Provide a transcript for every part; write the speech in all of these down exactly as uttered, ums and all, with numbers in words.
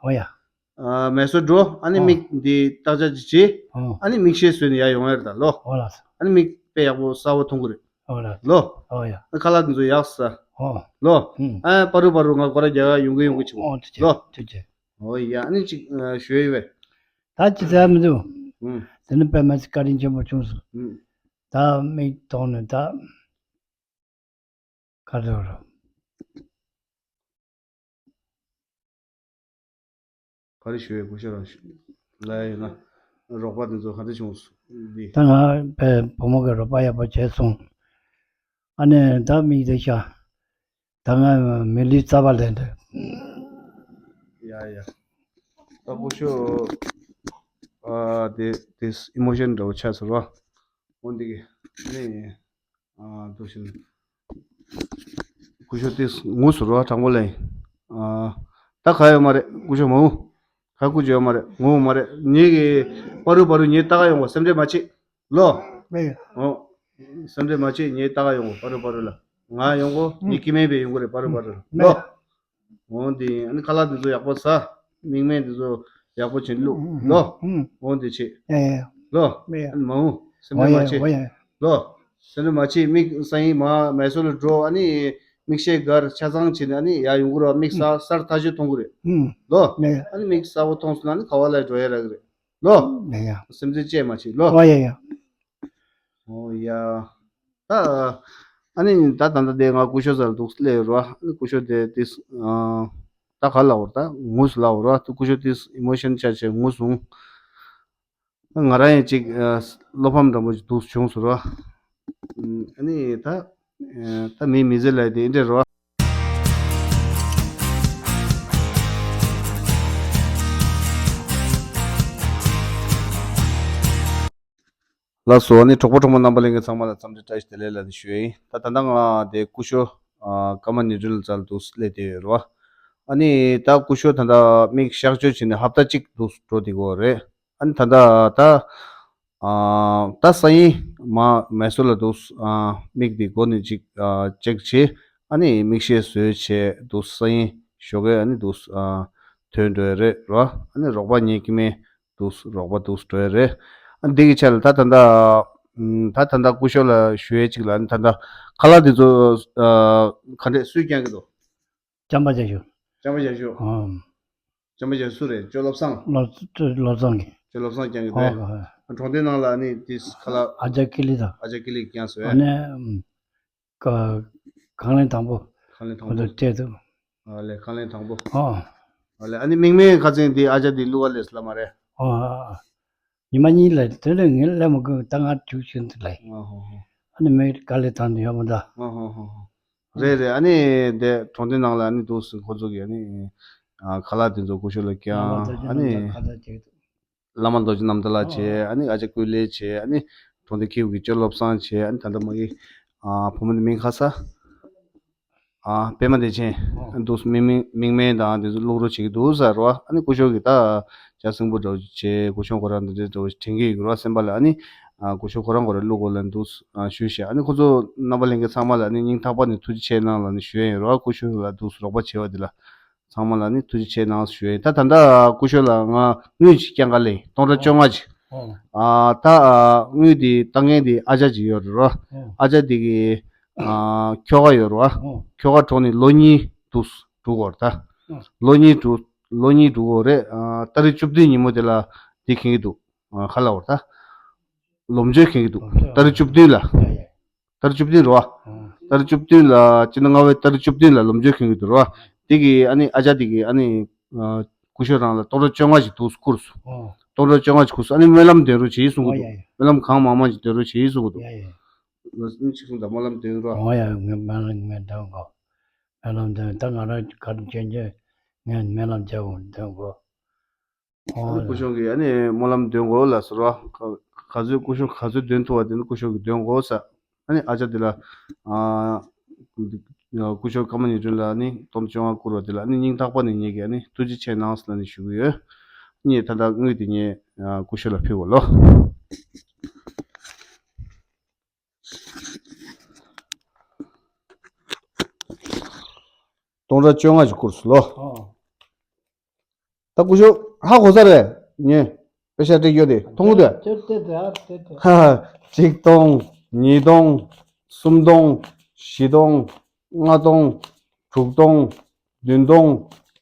ཨོ་ཡ། ཨ་མེ་སོར་འགྲོ། ཨ་ནི་ཨོ། མིག་འདི་བརྟག་དཔྱད་ཅིག་བྱེད། ཨོ། ཨ་ནི་མིག་ཤེལ་བཟོས་ནས་ཡར་ཡོང་ཡ་རེད་ད་ལོ། ཨོ་ལགས་སོ། ཨ་ནི་མིག་དཔེ་ཡག་པོ་གསལ་པོ་མཐོང་གི་རེད། ཨོ་ལགས་སོ། ལོ། ཨོ་ཡ། ཨ་ཁ་ལག་འདི་ཚོ་ཡག་ས། ཨོ། ལོ། ཨུམ། ཨ་པ་རུ་པ་རུ་ང་སྐོར་ར་རྒྱག་ག་ཡོང་གི་ཡོང་གི་བྱེད། ཨོ་ཐུགས་རྗེ་ཆེ། ལོ། ཐུགས་རྗེ་ཆེ། ཨོ་ཡ། ཨ་ནི་ཅིག་ཨ་ཞུ་ཡ་ཡོད་པས། ད་ཅི་ཟེར་མི་འདུག་ཨུམ། དེ་ནི་དཔེ་མ་སྲིད་བཀའ་དྲིན་ཆེན་པོ་བྱུང་སོང་། ཨུམ། ད་མིག་མཐོང་ནས་ད། ག་རེ་རེད། ག་རེ་ཞུ་ཡས། སྐུ་ཞབས་རང་ཞུ་ལ་ཡིན་ན། རོགས་པ་དེ་ཚོ་ག་འདྲ་བྱུང་སོང་འདི། ད་ང་བའི་བུ་མོ་གི་རོགས་པ་ཡག་པོ་བྱས་སོང་། ཨ་ནི་ད་མིག་དེ་ཤ། ད་ང་མི་ལུས་རྩ་བ་ལེན་འདོད། ཡ་ཡ། ད་སྐུ་ཞབས། ཨ་དེ་དེ་ཨི་མོ་ཤན་འདྲ་བོ་ཆགས་སོང་ར། འོ་འདི་གི་ནི། ཨ་འདུག་བཞིན། སྐུ་ཞབས་དེ་ངུ་ཟེར་བ་དྲང་པོ་ལས། ཨ་ད་ག་ཡོད་མ་རེད། སྐུ་ཞབས་མ་ངུ། ག་སྐུ་ཞབས་ཡོད་མ་རེད། ངུ་མ་རེད། ངེད་ཀྱི་པ་རུ་པ་རུ་ངེད་ལྟ་ག་ཡོང་བ། སེམས་ཁྲལ་མ་བྱེད། ལོ། ཨོ། སེམས་ཁྲལ་མ་བྱེད། ངེད་ལྟ་ག་ཡོང་བ། པ་རུ་པ་རུ་ལ། ང་ཡོང་གོ་ངེད་ཀྱི་མེད་པའི་ཡོང་གོ་རེད། པ་རུ་པ་རུ་ལ། ལོ། འོ་འདི་ཨ་ནི་ཁ་ལག་འདི་ཚོ་ཡག་པོ་ཟ། མིག་སྨན་འདི་ཚོ་ཡག་པོ་བྱིན་བླུགས། ཨུམ། ལོ། ཨུམ། འོ་འདི་བྱེད། ཡ་ཡ། ལོ། མེད་ཡ། ཨ་ནི་མ་འོ་སེམས་ཁྲལ་མ་བྱེད། འོ་ཡ། ལོ། སེམས་ཁྲལ་མ་བྱེད། མིག་སང་ཉིན་མ་མེ་སོར་ལ་འགྲོ། ཨ་ནི་མིག་ཤེལ་སྒར་ཆ་ཚང་བྱིན། ཨ་ནི་ཡར་ཡོང་གི་རོགས། མིག་གསལ་གསལ་ཐག་ཆོད་མཐོང་གི་རེད། ཨུམ། ལོ། མེད་ཡ། ཨ་ནི་མིག་གསལ་པོ་མཐོང་སོང་ན་ཨ་ནི་ག་བ་ལ་འགྲོ་ཡ་རག་གི་རེད། ལོ། མེད་ཡ། སེམས་ཁྲལ་བཅས་མ་བྱེད། ལོ། འོ་ཡ་ཡ། ཨོ་ཡ། ད་ཨ་ནི་ད་ད་ལྟ་དེ་ང་སྐུ་ཞབས་རྩ་ལ་འདུག་སླེབས་ཡོད་ར། ཨ་ནི་སྐུ་ཞབས་དེ་དེ་ཨ་ད་ག་ལབ་དགོས་རེད། ད་ངུས་ལབ་དགོས་ར། སྐུ་ཞབས་དེ་ཨི་མོ་ཤན་ཆགས་བྱས་ངུ་སོང་། ང་རང་ཡང་ཅིག་ཨ་བློ་ཕམ་འདྲ་པོ་ཅིག་འདུག་བྱུང་སོང་ར། ཨ་ནི་ད་ཨ་ད་མི་མི་ཚེ་ལ་དེ་འདྲ་ར། ལགས་སོ། ཨ་ནི་གྲོགས་པོ་གྲོགས་མོ་རྣམ་པ་ལྷན་རྒྱས་ཚང་མ་ལ་འཚམས་འདྲི་བཀྲ་ཤིས་བདེ་ལེགས་ལབ་ནས་ཞུ་ཡ་ཡིན། ད་ད་ལྟ་ང་དེ་སྐུ་ཞབས་ཨ་ཀརྨ་ཉི་སྒྲོན་ལགས་རྩ་ལ་འདུག་སླེབས་བསྡད་ཡོད་རེད་བ། ཨ་ནི་ད་སྐུ་ཞབས་ད་ལྟ་མིག་གཤག་བཅོས་བྱས་ནས་ཧབ་ཏ་གཅིག་འདུག་འགྲོ་བསྡད་ཀྱི་ཡོད་རེད། ཨ་ནི་ད་ལྟ་ད་ཨ་ད་སང་ཉིན་མ་མེ་སོར་ལ་འདུག་ཨ་མིག་དེ་སྒོ་ནས་ཅིག་ཨ་ཅེག་བྱས། ཨ་ནི་མིག་ཤེལ་བཟོས་བྱས་འདུག་སང་ཉིན་ཞོགས་ཀས་ཨ་ནི་འདུག་ཨ་ཐོན་འགྲོ་ཡ་རེད་ར། ཨ་ནི་རོགས་པ་ངེད་ཀྱི་མེད། འདུག་རོགས་པ་འདུག་འགྲོ་ཡ་རེད། ཨ་འདི་གི་ཆ་ལ་ད་ད་ལྟ་ཨམ་ད་ད་ལྟ་སྐུ་ཞབས་ལ་ཞུ་ཡ་གཅིག་ལ། ཨ་ནི་ད་ལྟ་ཁ་ལག་འདི་ཚོ་ཨ་ག་འདྲས་སུས་བསྐྱངས་ཀྱི་འདུག་བྱམས་པ་རྒྱ་ཤོག་བྱམས་པ་རྒྱ་ཤོག་ཨམ། བྱམས་པ་རྒྱ་ཤོག་སུ་རེད། ཅོ་བློ་བཟང་། བློ་བློ་བཟང་གིས། ཅོ་བློ་བཟང་བསྐྱངས་ཀྱི་འདུག་ཨོ་ཨོ། གྲོང་སྡེ་ནང་ལ་ཨ་ནི་འདི་ཁ་ལག་ཨ་ཅག་ཀི་ལི་དང་། ཨ་ཅག་ཀི་ལི་བསྐྱངས་སོང་། ཨ་ནི་ཨམ། ཀ་གང་ལེན་དང་པོ། གང་ལེན་དང་པོ། ཁོ་ཚོ་སྤྲད་འདུག་ཨ་ལས་གང་ལེན་དང་པོ། ཨོ། ཨ་ལས་ཨ་ནི་མིག་སྨན་ཁ་ཚན་འདི་ཨ་ཅག་འདི་བླུག་ག་ལས་སླ་མ་རེད། ཨོ་ཨ་ཨ། ཉི་མ་གཉིས་ལ་དེ་ལས་ངས་སླེབས་མ་དགོས། ད་ང་བཅུག་ཤིན་ཏུ་ལས། ཨོ་ཧོ་ཧོ། ཨ་ནི་མིག་ག་ལེ་དང་དུ་ཡོད་མ་ད། ཨོ་ཧོ་ཧོ་ཧོ། རེད་རེད། ཨ་ནི་དེ་གྲོང་སྡེ་ནང་ལ་ཨ་ནི་འདུག་སེ་ཁོ་ཚོ་གིས་ཨ་ནི་ཨ་ཁ་ལག་དེ་ཚོ་སྐུ་ཞབས་ལ་བསྐྱངས། ཨ་ནི། ཁ་ལག་བྱེད་འདུག་བླ་མ་རྡོ་རྗེ་རྣམ་ཐར་ལ་བྱས། ཨ་ནི་ཨ་ཅག་ཀུན་ལེགས་བྱས། ཨ་ནི་གྲོང་སྡེ་ཁྱེའུ་གི་ཅོ་བློ་བཟང་བྱས། ཨ་ནི་ད་ལྟ་མ་གི་ཨ་བུ་མོ་འདི་མིང་ག་ས། ཨ་པད་མ་བདེ་ཆེན་འདུག་མིག་མིག་མིག་སྨན་དང་དེ་ཚོ་བླུག་རོགས་བྱེད་ཀྱི་འདུག་ཟེར་བ། ཨ་ནི་སྐུ་ཞབས་ཀྱིས་ད་ཇ་སྲིན་པོ་འདྲ་བོ་བྱས། སྐུ་ཞབས་ཁོ་རང་འདི་འདྲ་འདྲ་བོ་དྲན་གྱི་ཡོད་རེད་བ། སེམས་པ་ལ། ཨ་ནི་ཨ་སྐུ་ཞབས་ཁོ་རང་ཁོ་རང་བླུག་དགོས་ལབ་འདུག་ཨ་ཞུས་བྱས། ཨ་ནི་ཁོ་ཚོ་རྣམ་པ་ལྷན་རྒྱས་ཚང་མ་ལ་ཨ་ནི་སྙིང་ཐག་པ་ནས་ཐུགས་རྗེ་ཆེ་གནང་ལབ་ནས་ཞུ་ཡ་ཡིན་རེད་བ། སྐུ་ཞབས་ལ་འདུག་རོགས་པ་བྱས་པ་འདི་ལ། ཚང་མ་ལ་ནི་ཐུགས་རྗེ་ཆེ་གནང་ཞུ་ཡིན། ད་ད་ལྟ་སྐུ་ཞབས་ལ་ང་དངུལ་ཅིག་བསྐྱངས་ག་ལེ། སྟོང་ཕྲག་བཅོ་ལྔ་ཅིག་ཨོ། ཨ་ད་ཨ་དངུལ་དེ་བཏང་མཁན་དེ་ཨ་ཅག་ཅིག་ཡོད་རེད་རོ། ཨོ། ཨ་ཅག་དེ་གི་ཨ་ཁྱོ་ག་ཡོད་རེད་བ། ཨོ། ཁྱོ་ག་གྲོངས་ནས་ལོ་གཉིས་འདུག་འགྲོ་གི་ཡོད་རེད་ད། ཨོ། ལོ་གཉིས་འགྲོ་ལོ་གཉིས་འགྲོ་གི་ཡོད་རེད། ཨ་ཏ་རིག་བཅུ་བདུན་ཉིན་མོ་དེ་ལ་དེ་མཁྱེན་གྱི་འདུག་ཨ་ག་ལབ་དགོས་རེད་ད། ལོ་མཇུག་མཁྱེན་གྱི་འདུག་ལོ་མཇུག་ཏ་རིག་བཅུ་བདུན་ལ། ཡ་ཡ། ཏ་རིག་བཅུ་བདུན་རེད་བ། ཨ། ཏ་རིག་བཅུ་བདུན་ལ། སྤྱི་ཟླ་ལྔ་པའི་ཏ་རིག་བཅུ་བདུན་ལ་ལོ་མཇུག་མཁྱེན་གྱི་འདུག་རེད་བ། དེ་གི་ཨ་ནི་ཨ་ཅག་དེ་གི་ཨ་ནི་ཨ་སྐུ་ཞབས་རང་ལ་སྟོང་ཕྲག་བཅོ་ལྔ་ཞིག་འདུག་བསྐུར་སོང་། ཨ། སྟོང་ཕྲག་བཅོ་ལྔ་ཞིག་བསྐུར་སོང་། ཨ་ནི་སྨོན་ལམ་འདོན་རོགས་བྱེད་གསུང་གི་འདུག་ཨ་ཡ་ཡ། སྨོན་ལམ་གང་མང་མང་ཞིག་འདོན་རོགས་བྱེད་གསུང་གི་འདུག་ཡ་ཡ། ཨ་ནི་ཅིག་གསུང་དང་། སྨོན་ལམ་འདོན་རོགས། ཨ་ཡ། ངས་སྨོན་ལམ་ངས་འདོན་དགོས། སྨོན་ལམ་འདོན། ད་ང་རང་ག་རེ་བྱེད་རྒྱུ། ངས་སྨོན་ལམ་རྒྱག་དགོས། འདོན་དགོས། ཨ་ནི་སྐུ་ཞབས་ཀྱིས་ཨ་ནི་སྨོན་ལམ་འདོན་དགོས་ལབ་ཟེར་བ། ག་ག་ཚོད་སྐུ་ཞབས་ག་ཚོད་འདོན་ཐུབ་པ་དེ་ནི་སྐུ་ཞབས་ཀྱིས་འདོན་དགོས་ཟེར། ཨ་ནི་ཨ་ཅག་དེ་ལ་ཨ་སྐུ་ཞབས་ཀརྨ་ཉི་སྒྲོན་ལ་ཨ་ནི་སྟོང་ཕྲག་བཅོ་ལྔ་བསྐུར་བ་དེ་ལ་ཨ་ནི་སྙིང་ཐག་པ་ནས་ངེད་ཀྱིས་ཨ་ནི་ཐུགས་རྗེ་ཆེ་གནང་ཟེར་ལབ་ནས་ཞུ་གི་ཡོད། ངས་ད་ལྟ་དངུལ་དེ་ངས་ཨ་སྐུ་ཞབས་ལ་ཕུལ་བ་ལོ། སྟོང་ཕྲག་བཅོ་ལྔ་ཞིག་བསྐུར་སོང་ལོ། ཨོ། ད་སྐུ་ཞབས་ཧ་གོ་ས་རེད། ངས་དཔེ་ཆ་སྤྲད་རྒྱུ་དེ་མཐོང་གི་འདུག་དེ་དེ་དེ་ཨ་དེ་དེ། ཧ་ཧ། གཅིག་སྟོང་། ཉིས་སྟོང་། སུམ་སྟོང་། བཞི་སྟོང་། ལྔ་སྟོང་། དྲུག་སྟོང་། བདུན་སྟོང་།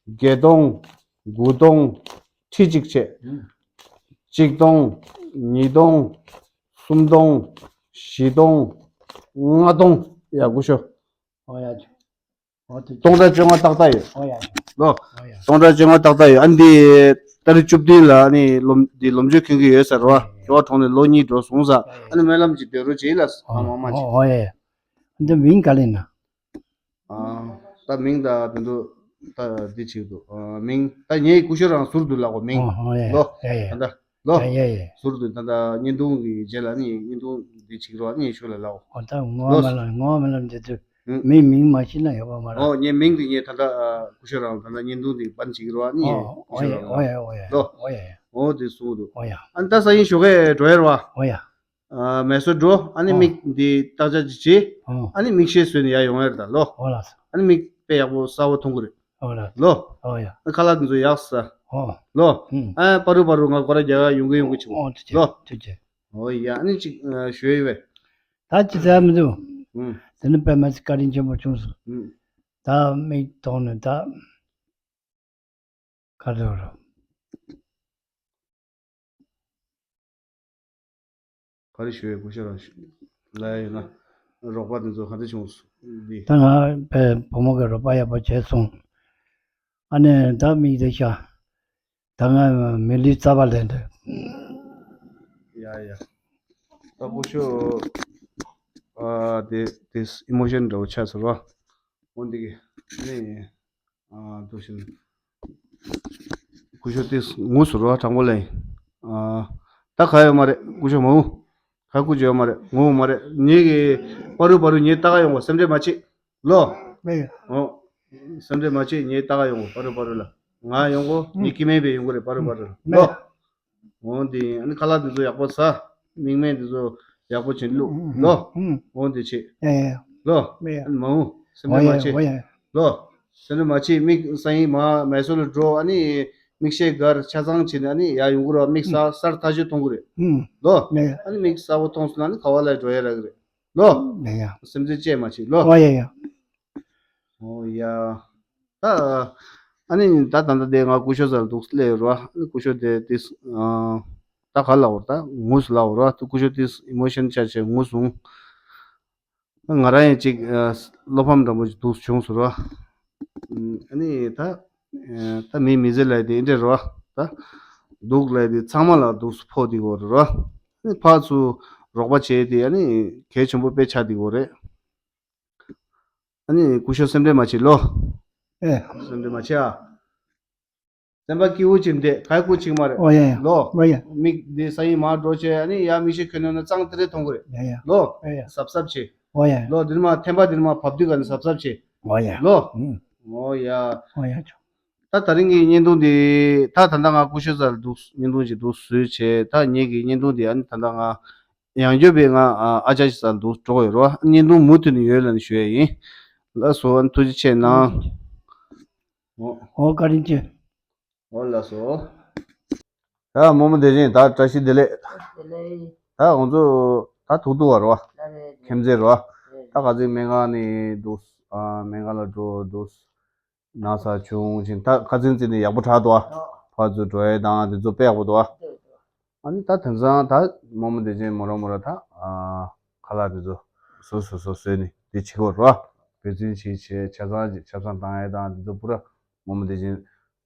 བརྒྱད་སྟོང་། དགུ་སྟོང་། ཁྲི་གཅིག་བྱས། ཨུམ། གཅིག་སྟོང་། ཉིས་སྟོང་། སུམ་སྟོང་། བཞི་སྟོང་། ལྔ་སྟོང་། ཡ་སྐུ་ཞབས། ཨོ་ཡ། ཨོ་དེ། སྟོང་ཕྲག་བཅོ་ལྔ་ཏག་ཏག་ཡོད། ཨོ་ཡ། ལོ། ཨོ་ཡ། སྟོང་ཕྲག་བཅོ་ལྔ་ཏག་ཏག་ཡོད། ཨ་ནི་འདི་ཏ་རིག་བཅུ་བདུན་ལ་ཨ་ནི་ལོ་འདི་ལོ་མཇུག་འཁེལ་གྱི་ཡོད་ཟེར་བ། ཨོ་ཡ། ཁྱོ་ག་གྲོངས་ནས་ལོ་གཉིས་འགྲོ་སོང་ཟེར། ཨོ་ཡ། ཨ་ནི་སྨོན་ལམ་ཅིག་འདོན་རོགས་བྱེད་ལ། ཨ་ཨོ་མ་མ་ཨོ་ཅིག་ཨོ་ཡ། འདི་མིང་ག་ལེ་ན། ཨ། ད་མིང་ད་དེ་ཚོ་ད་འདི་བྱེད་འདུག་ཨ། མིང་ད་ངའི་སྐུ་ཞབས་རང་ཟུར་དུ་ལབ་གོ་མིང་། ཨོ་ཨོ་ཡ་ལོ། ཡ་ཡ། ད་ད་ལོ། ཡ་ཡ་ཡ། ཟུར་དུ་ད་ད་བརྙན་ཐུང་གི་རྗེས་ལ་ནི་བརྙན་ཐུང་འདི་བྱེད་ཀྱི་རོགས་ནི་ཤུགས་ལ་ལབ་གོ། ཨོ་ད་ངོ་མ་ལ་ངོ་མ་ལ་འདི་ཚོ་ཨུ། མིང་མིང་མ་ཤེས་ན་ཡག་པོ་མ་རེད། ཨོ་ངའི་མིང་འདི་ངས་ད་ད་སྐུ་ཞབས་རང་ད་ད་བརྙན་ཐུང་འདི་བན་བྱེད་ཀྱི་རོགས་ནི་ཨོ་སྐུ་ཨོ་ཞབས་ཡ་རང་ཨོ་ཡ་ཨོ་ཡ་ལོ། ཨོ་ཡ་ཡ། ཨོ་དེ་གསུངས་འདུག་ཨོ་ཡ། ཨ་ནི་ད་ས་ཡིན་ཞོགས་ཀས་འགྲོ་ཡ་རེད་བ། ཨོ་ཡ། ཨ། མེ་སོར་འགྲོ། ཨ་ནི་ཨོ། མིག་འདི་བརྟག་དཔྱད་ཅིག་བྱེད། ཨོ། ཨ་ནི་མིག་ཤེལ་བཟོས་ནས་ཡར་ཡོང་ཡ་རེད་ད་ལོ། ཨོ་ལགས་སོ། ཨ་ནི་མིག་དཔེ་ཡག་པོ་གསལ་པོ་མཐོང་གི་རེད། ཨོ་ལགས་སོ། ལོ། ཨོ་ཡ། ཨ་ཁ་ལག་འདི་ཚོ་ཡག་ས། ཨོ། ལོ། ཨུམ། ཨ་པ་རུ་པ་རུ་ང་སྐོར་ར་རྒྱག་ཡ་ཡོང་གི་ཡོང་གི་བྱུང་། ཨོ་ཐུགས་རྗེ་ལོ། ཐུགས་རྗེ། ཨོ་ཡ། ཨ་ནི་ཅིག་ཨ་ཞུ་ཡ་ཡོད་པས། ད་ཅི་ཟེར་མི་འདུག་ཨུམ། དེ་ནི་དཔེ་མ་སྲིད་བཀའ་དྲིན་ཆེན་པོ་བྱུང་སོང་། ཨུམ། ད་མིག་མཐོང་ནས་ད། ག་རེ་རེད། ག་རེ་ཞུ་ཡས་སྐུ་ཞབས་རང་ཞུ་ལ་ཡ་ཡོད་ན། རོགས་པ་དེ་ཚོ་ག་འདྲ་བྱུང་སོང་འདི། ད་ང་བུ་བུ་མོ་གི་རོགས་པ་ཡག་པོ་བྱས་སོང་། ཨ་ནི་ད་མིག་དེ་ཤ། ད་ང་མི་ལུས་རྩ་བ་ལེན་འདོད། ཡ་ཡ། ད་སྐུ་ཞབས། ཨ་དེ་དེ་ཨི་མོ་ཤན་འདྲ་བོ་ཆགས་སོང་ར། འོ་འདི་གི་ནི། ཨ་འདུག་བཞིན། སྐུ་ཞབས་དེ་ངུ་སོང་ར་དྲང་པོ་ལས། ཨ་ད་ག་ཡོད་མ་རེད་སྐུ་ཞབས་མ་ངུ། ག་སྐུ་ཞབས་ཡོད་མ་རེད་ངུ་མ་རེད། ངེད་ཀྱི་པ་རུ་པ་རུ་ངེད་ལྟ་ག་ཡོང་བ་སེམས་ཁྲལ་མ་བྱེད། ལོ། ཨོ། སེམས་ཁྲལ་མ་བྱེད་ངེད་ལྟ་ག་ཡོང་བ་པ་རུ་པ་རུ་ལ། ང་ཡོང་གོ་ངེད་ཀྱི་མེད་པའི་ཡོང་གོ་རེད་པ་རུ་པ་རུ་ལ། ལོ། འོ་འདི་ཨ་ནི་ཁ་ལག་འདི་ཚོ་ཡག་པོ་ཟ། མིག་སྨན་འདི་ཚོ་ཡག་པོ་བྱིན་བླུགས། ཨུམ། ལོ། ཨུམ། འོ་འདི་བྱེད། ཡ་ཡ། ལོ། མེ་ཡ། ཨ་ནི་མ་འུ། སེམས་ཁྲལ་མ་བྱེད། ཡ་ཡ། ལོ། སེམས་ཁྲལ་མ་བྱེད་མིག་སང་ཉིན་མ་མེ་སོར་ལ་འགྲོ་ཨ་ནི་མིག་ཤེལ་སྒར་ཆ་ཚང་བྱེད་ནས་ཨ་ནི་ཡར་ཡོང་གི་རོགས་མིག་གསར་གསར་ཐག་ཆོད་མཐོང་གི་རེད། ཨུམ། ལོ། མེ་ཡ། ཨ་ནི་མིག་གསར་པོ་མཐོང་སོང་ན་ཨ་ནི་ག་བ་ལ་འགྲོ་ཡ་རག་གི་རེད། ལོ། ཡ་ཡ། སེམས་ཁྲལ་བཅས་མ་བྱེད་ལོ། ཨོ་ཡ་ཡ། ཨོ་ཡ། ད། ཨ་ནི་ད་ད་ད་དེ་ང་སྐུ་ཞབས་ཟེར་འདུག་སླེབས་རོ། ཨ་ནི་སྐུ་ཞབས་དེ་དེ་ཨ། ད་ག་ལ་འོར་ད་ངུས་ལ་འོར་རོ། ད་སྐུ་ཞབས་དེ་ཨི་མོ་ཤན་ཆགས་ཆེ་ངུ་སོང་། ང་རང་ཡང་ཅིག་ཨ། བློ་ཕམ་འདྲ་པོ་ཅིག་འདུག་བྱུང་སོང་རོ། ཨ་ནི་ད། ཨ། ད་མི་མི་ཟེར་ལ་དེ་འདྲ་རོ། ད། སྡུག་ལ་དེ་ཚང་མ་ལ་སྡུག་ཕོག་དེ་གོ་རོ། ཨ་ནི་ཕར་ཚུར་རོགས་པ་བྱས་ཏེ་ཨ་ནི་གལ་ཆེན་པོ་དཔེ་ཆགས་དེ་གོ་རེད། ཨ་ནི་སྐུ་ཞབས་སེམས་ཁྲལ་མ་བྱེད་ལོ། ཨེ། སེམས་ཁྲལ་མ་བྱེད་ཨ། སེམས་པ་སྐྱིད་པོ་བྱེད་འདེད་ག་སྐུ་ཅིག་མ་རེད། ཨོ་ཡ་ཡ། ལོ། ཨོ་ཡ། མིག་འདི་ས་ཡིན་མར་འགྲོ་བྱས་ཨ་ནི་ཡ་མིག་ཤེལ་ཁོལ་ནོ་ན་གཙང་ཏི་རེ་མཐོང་གི་རེད། ཡ་ཡ། ལོ། ཨོ་ཡ། གཟབ་གཟབ་བྱེད། ཨོ་ཡ། ལོ་འདིར་མ་ཐེམ་པ་འདིར་མ་བབས་དུས་ག་ནས་གཟབ་གཟབ་བྱེད། ཨོ་ཡ། ལོ། ཨུ། ཨོ་ཡ། ཨོ་ཡ། ད་ད་རིང་གི་བརྙན་ཐུང་འདི་ད་ད་ལྟ་ང་སྐུ་ཞབས་ས་ལ་འདུག་བརྙན་ཐུང་ཅིག་འདུག་བཟོས་བྱས་ད་ངེད་ཀྱི་བརྙན་ཐུང་འདི་ཨ་ནི་ད་ལྟ་ང་ཡང་བསྐྱར་བས་ང་ཨ་ཅག་ཅིག་ས་ལ་འདུག་འགྲོ་གི་ཡོད་རེད་བ། བརྙན་ཐུང་མུ་མཐུད་ནས་ཡོད་ལབ་ནས་ཞུ་ཡ་ཡིན། ལགས་སོ། ཨ་ནི་ཐུགས་རྗེ་ཆེ་གནང་། ཨོ། ཨོ་བཀའ་དྲིན་ཆེ། ཨོ་ལགས་སོ། ད་རྨོ་མོ་བདེ་ཆེན་ད་བཀྲ་ཤིས་བདེ་ལེགས། བདེ་ལེགས། ད་ང་ཚོ་ད་ཐུག་ཐུག་བ་རེད་བ། ལགས་རེད། ཁྱིམ་མཚེས་རེད་བ། རེད། ད་ཁ་སང་སྨན་ཁང་ནས་འདུག་ཨ་སྨན་ཁང་ལ་འགྲོ་འདུག་ན་ཚ་བྱུང་ཕྱིན་ད་ཁ་སང་ཙི་ནས་ཡག་པོ་དྲག་འདུག་ཨ། ཨོ། ཕར་ཚུར་འགྲོ་ཡས་དང་དེ་ཚོ་དཔེ་ཡག་པོ་འདུག་ཨ། འདུག་འདུག་ཨ་ནི་ད་དེང་སང་ད་རྨོ་མོ་བདེ་ཆེན་མོ་རང་མོ་རང་ད་ཨ་ཁ་ལག་དེ་ཚོ་བཟོ་བཟོ་བཟོ་བཟོས་ནས་དེ་བྱེད་དགོས་རེད་བ། འབད་བརྩོན་བྱེད་བྱེད་ཆ་ཚང་ཅིག་ཆ་ཚང་བཏང་ཡས་དང་དེ་ཚོ་པུ་ར་རྨོ་མོ་བདེ་ཆེན་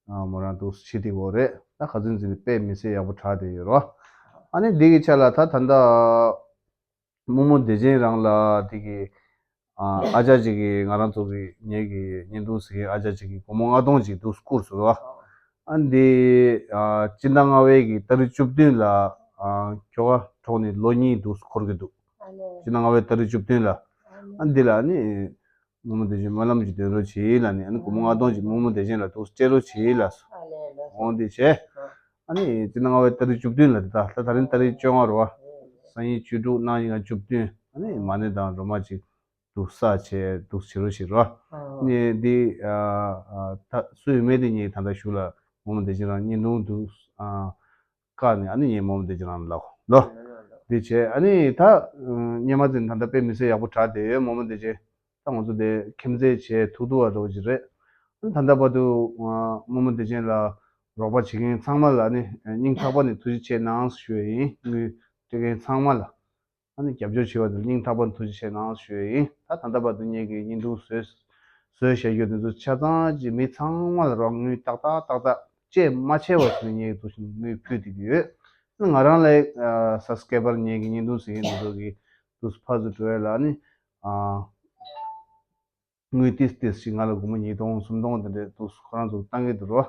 ཨ་མོ་རང་འདུག་བྱེད་བསྡད་ཡོད་རེད། ད་ཁ་སང་ཙི་ནས་དཔེ་མི་སྲིད་ཡག་པོ་དྲག་བསྡད་ཡོད་རེད་བ། ཨ་ནི་འདི་གི་ཆ་ལ་ད་ད་ལྟ་རྨོ་མོ་བདེ་ཆེན་རང་ལ་དེ་གི་ཨ་ཨ་ཅག་ཅིག་གིས་ང་རང་ཚོ་གི་ངེད་ཀྱི་བརྙན་ཐུང་གཟིགས་མཁན་ཨ་ཅག་ཅིག་གིས་སྒོར་མོ་ལྔ་སྟོང་ཅིག་འདུག་བསྐུར་སོང་ར། ཨ་འདི་ཨ་སྤྱི་ཟླ་ལྔ་པའི་གི་ཏ་རིག་བཅུ་བདུན་ལ་ཨ་ཁྱོ་ག་གྲོངས་ནས་ལོ་གཉིས་འདུག་འཁོར་གི་འདུག་ཨ་ནི། སྤྱི་ཟླ་ལྔ་པའི་ཏ་རིག་བཅུ་བདུན་ལ། ཨ་ནི། ཨ་འདི་ལ་ཨ་ནི་རྨོ་མོ་བདེ་ཆེན་སྨོན་ལམ་ཅིག་འདོན་རོགས་བྱེད་ལབ་ནས་ཨ་ནི་སྒོར་མོ་ལྔ་སྟོང་ཅིག་རྨོ་མོ་བདེ་ཆེན་ལ་འདུག་སྤྲད་རོགས་བྱེད་ལབ་སོང་། ཨ་ནི་ལགས་སོ། འོང་འདི་བྱས། ཨ། ཨ་ནི་སྤྱི་ཟླ་ལྔ་པའི་ཏ་རིག་བཅུ་བདུན་ལ་དེ་ད་ད་ད་རིང་ཏ་རིག་བཅོ་ལྔ་རེད་བ། སང་ཉིན་བཅུ་དྲུག་གནངས་ཉིན་ང་བཅུ་བདུན། ཨ་ནི་མ་ཎི་དང་སྒྲོལ་མ་ཅིག་འདུག་ས་བྱས་འདུག་བྱེད་རོགས་བྱེད་རོགས། ཨ། ཨ་ནི་འདི་ཨ་ཨ་ད་སུ་ཡོད་མེད་དེ་ངས་ད་ལྟ་ཞུ་ལ་ རྨོ་མོ་བདེ་ཆེན་རང་བརྙན་ཐུང་དུ་ཨ་བཀག་ནས། ཨ་ནི་ངས་རྨོ་མོ་བདེ་ཆེན་རང་ལ་ལབ་ལོ། འདི་བྱས། ཨ་ནི་ད་སྔོན་མ་ཚོ་ད་ལྟ་དཔེ་མི་སྲིད་ཡག་པོ་དྲག་བསྡད་ཡོད། རྨོ་མོ་བདེ་ཆེན་ད་ང་ཚོ་དེ་ཁྱིམ་མཚེས་བྱས་ཐུག་ཐུག་པ་འདྲ་བོ་ཅིག་རེད། ཨ་ནི་ད་ལྟ་བར་དུ་ཨ་རྨོ་མོ་བདེ་ཆེན་ལ་རོགས་པ་བྱེད་མཁན་ཚང་མ་ལ་ནི་སྙིང་ཐག་པ་ནས་ཐུགས་རྗེ་ཆེ་གནང་ཞུ་ཡ་ཡིན། དངུལ་སྤྲད་མཁན་ཚང་མ་ལ། ཨ་ནི་རྒྱབ་སྐྱོར་བྱས་པ་དེར་སྙིང་ཐག་པ་ནས་ཐུགས་རྗེ་ཆེ་གནང་ཞུ་ཡ་ཡིན། ད་ད་ལྟ་བར་དུ་ངེད་ཀྱི་བརྙན་ཐུང་བཟོས་བཟོས་བཞག་རྒྱུ་དེ་ཚོ་ཆ་ཚང་གཅིག་མི་ཚང་མ་ལ་རོགས་དངུལ་ཏག་ཏག་ཏག་ཏག་བཅད་མ་ཆད་པ་ཞིག་ངེད་ཀྱི་འདུག་སེ་དངུལ་ཕུལ་བསྡད་ཀྱི་ཡོད། ཨ་ནི་ང་རང་ལ་ཨ་སབ་སི་ཀེ་རབ་ངེད་ཀྱི་བརྙན་ཐུང་གཟིགས་མཁན་དེ་ཚོ་གི་འདུག་སེ་ཕར་ཚུར་འགྲོ་ཡ་ལ་ཨ་ནི་ཨ། དངུལ་ཏིས་ཏིས་ཤིག་ང་ལ་སྒོར་མོ་ཉིས་སྟོང་སུམ་སྟོང་དེ་འདྲས་འདུག་སེ་ཁོ་རང་ཚོ་བཏང་གི་འདུག་རོ།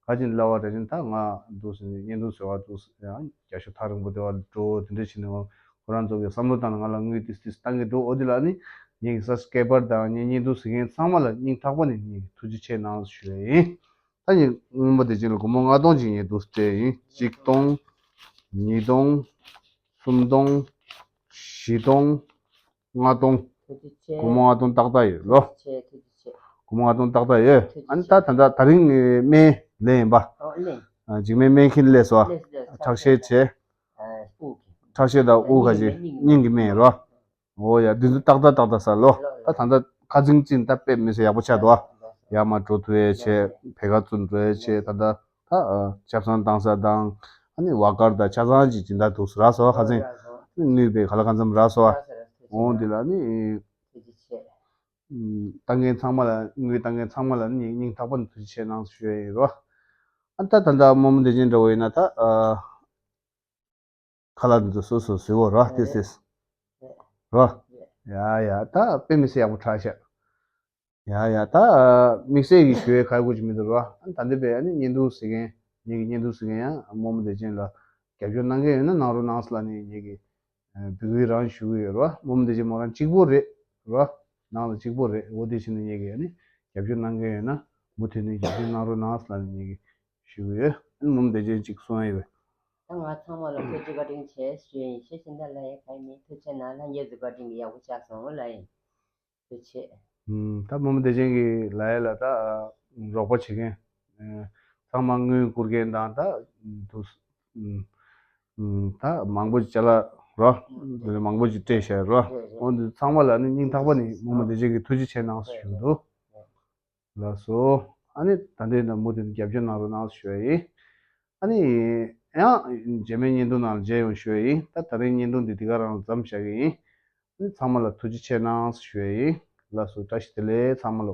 ག་ཅིག་སླ་བ་འདྲ་ཅིག་ད་ང་འདུག་སེ་བརྙན་ཐུང་བཟོ་བ་འདུག་སེ་ཡང་རྒྱ་ཤོག་ཐག་རིང་པོ་དེ་བ་འགྲོ་དེ་འདྲས་བྱས་ནས་ཁོ་རང་ཚོ་གི་བསམ་བློ་བཏང་ནས་ང་ལ་དངུལ་ཏིས་ཏིས་བཏང་གི་འདུག་འོ་དེ་ལ་ནི་ངེད་ཀྱི་སབ་སི་ཀེ་རབ་དང་ངའི་བརྙན་ཐུང་གཟིགས་མཁན་ཚང་མ་ལ་སྙིང་ཐག་པ་ནས་ངེད་ཀྱི་ཐུགས་རྗེ་ཆེ་གནང་ཞུ་ཡ་ཡིན། ད་ངས་རྨོ་མོ་བདེ་ཆེན་ལ་སྒོར་མོ་ལྔ་སྟོང་ཅིག་ངས་འདུག་སེ་སྤྲད་ཡིན། གཅིག་སྟོང་། ཉིས་སྟོང་། སུམ་སྟོང་། བཞི་སྟོང་། ལྔ་སྟོང་། ཐུགས་རྗེ་ཆེ། སྒོར་མོ་ལྔ་སྟོང་ཏག་ཏག་ཡོད་ལོ། ཐུགས་རྗེ་ཆེ། ཐུགས་རྗེ་ཆེ། སྒོར་མོ་ལྔ་སྟོང་ཏག་ཏག་ཡོད། ཐུགས་རྗེ་ཆེ། ཨ་ནི་ད་ད་ལྟ་དེ་རིང་ངའི་སྨན་ལེན་ཡིན་པ། ཨོ་ལེན། ཨ་འཇིགས་མེད་སྨན་ཁང་སླེབས་སོང་། ཨ་ལེན་ལེན། ཁྲག་ཤེད་བྱས། ཨ་དབུགས་ཀྱི། ཁྲག་ཤེད་དང་དབུགས་ཁ་ཤས། སྙིང་གི་སྨན་རོ། ཨོ་ཡ་འདི་ཚོ་ཏག་ཏག་ཏག་ཏག་ཟ་ལོ། ད་ད་ལྟ་ཁ་ཚིག་ཅིག་ད་དཔེ་མི་སྲིད་ཡག་པོ་ཆགས་འདུག་ཨ། ཡར་མར་འགྲོ་ཐུབ་ཡས་བྱས། བེ་ཁ་བཙུམ་འགྲོ་ཡས་བྱས། ད་ལྟ་ད་ཨ་ཆབ་གསང་བཏང་ས་དང་། ཨ་ནི་ཝོག་ཀར་དང་ཆ་ཚང་ཅིག་སྦྱིན་བདག་འདུག་སེ་རག་སོང་། ཁ་ཚིག་ནུས་པའི་ག་ལ་གང་འཚམ་རག་སོང་། འོང་འདི་ལ་ནི་བཏང་མཁན་ཚང་མ་ལ། དངུལ་བཏང་མཁན་ཚང་མ་ལ་ནི་སྙིང་ཐག་པ་ནས་ཐུགས་རྗེ་ཆེ་གནང་ཞུ་ཡ་ཡིན་རོ། ཨ་ད་ད་ལྟ་རྨོ་མོ་བདེ་ཆེན་འདྲ་བོ་ཡིན་ན་ད་ཨ། ཁ་ལག་འདི་ཚོ་སོ་སོ་བཟོས་པ་རོ། ཏིས་ཏིས་རོ། ཡ་ཡ་ད་དཔེ་མི་སྲིད་ཡག་པོ་དྲག་ཤག་ཡ་ཡ་ད་དམིགས་བསལ་གྱི་ཞུ་ཡས་ག་ཡེ་དགོས་ཀྱི་མི་འདུག་རོ། ཨ་ད་འདི་བས་ཨ་ནི་བརྙན་ཐུང་གཟིགས་མཁན། ངེད་ཀྱི་བརྙན་ཐུང་གཟིགས་མཁན་ཡང་རྨོ་མོ་བདེ་ཆེན་ལ་རྒྱབ་སྐྱོར་གནང་མཁན་ཡོད་ན་གནང་རོགས་གནང་ཟེར་ལབ་ནས་ངེད་ཀྱི་འབོད་སྐུལ་རང་ཞུ་གི་ཡོད་རོ། རྨོ་མོ་བདེ་ཆེན་མོ་རང་གཅིག་པོ་རེད་རོ། ནང་ལ་གཅིག་པོ་རེད། འོ་དེ་བྱས་ནས་ངེད་ཀྱི་ཨ་ནི་རྒྱབ་སྐྱོར་གནང་མཁན་ཡོད་ན་མུ་མཐུད་ནས་རྒྱབ་སྐྱོར་གནང་རོགས་གནང་ཟེར་ལབ་ནས་ངེད་ཀྱི་ཞུ་གི་ཡོད། ཨ་ནི་རྨོ་མོ་བདེ་ཆེན་གཅིག་གསུང་ཡ་ཡོད་པས། ད་ང་ཚང་མ་ལ་ཐུགས་རྗེ་བཀའ་དྲིན་ཆེ་ཞུ་ཡིན། ཤེས་བཞིན་ད་ལ་ཡ་ག་ཡེ་མེད། ཐུགས་རྗེ་གནང་། ལྷན་རྒྱས་ཚོ་བཀའ་དྲིན་གྱིས་ཡག་པོ་ཆགས་སོང་ལ་ཡིན། ཐུགས་རྗེ་ཆེ། ཨུམ། ད་རྨོ་མོ་བདེ་ཆེན་གྱི་ལ་ཡ་ལ་ད་རོགས་པ་བྱེད་མཁན་ཚང་མ་དངུལ་བསྐུར་མཁན་དང་ད་དུ་ད་མང་པོ་ཅིག་ཅ་ལག་རོ། དེ་ལས་མང་པོ་ཅིག་སྤྲད་བཞག་རོ། འོ་འདི་ཚང་མ་ལ་ནི་སྙིང་ཐག་པ་ནས་རྨོ་མོ་བདེ་ཆེན་གྱིས་ཐུགས་རྗེ་ཆེ་གནང་ཞུ་གི་འདུག་ལགས་སོ། ཨ་ནི་ད་འདི་ནས་མུ་མཐུད་རྒྱབ་སྐྱོར་གནང་རོགས་གནང་ཞུ་ཡ་ཡིན། ཨ་ནི་ཡང་རྗེས་མའི་བརྙན་ཐུང་ནང་ལ་མཇལ་ཡོང་ཞུ་ཡ་ཡིན། ད་དེ་རིང་བརྙན་ཐུང་འདི་འདི་ག་རང་ལ་མཚམས་བཞག་གི་ཡིན། ཨ་ནི་ཚང་མ་ལ་ཐུགས་རྗེ་ཆེ་གནང་ཞུ་ཡ་ཡིན། ལགས་སོ། བཀྲ་ཤིས་བདེ་ལེགས་ཚང་མ་ལ།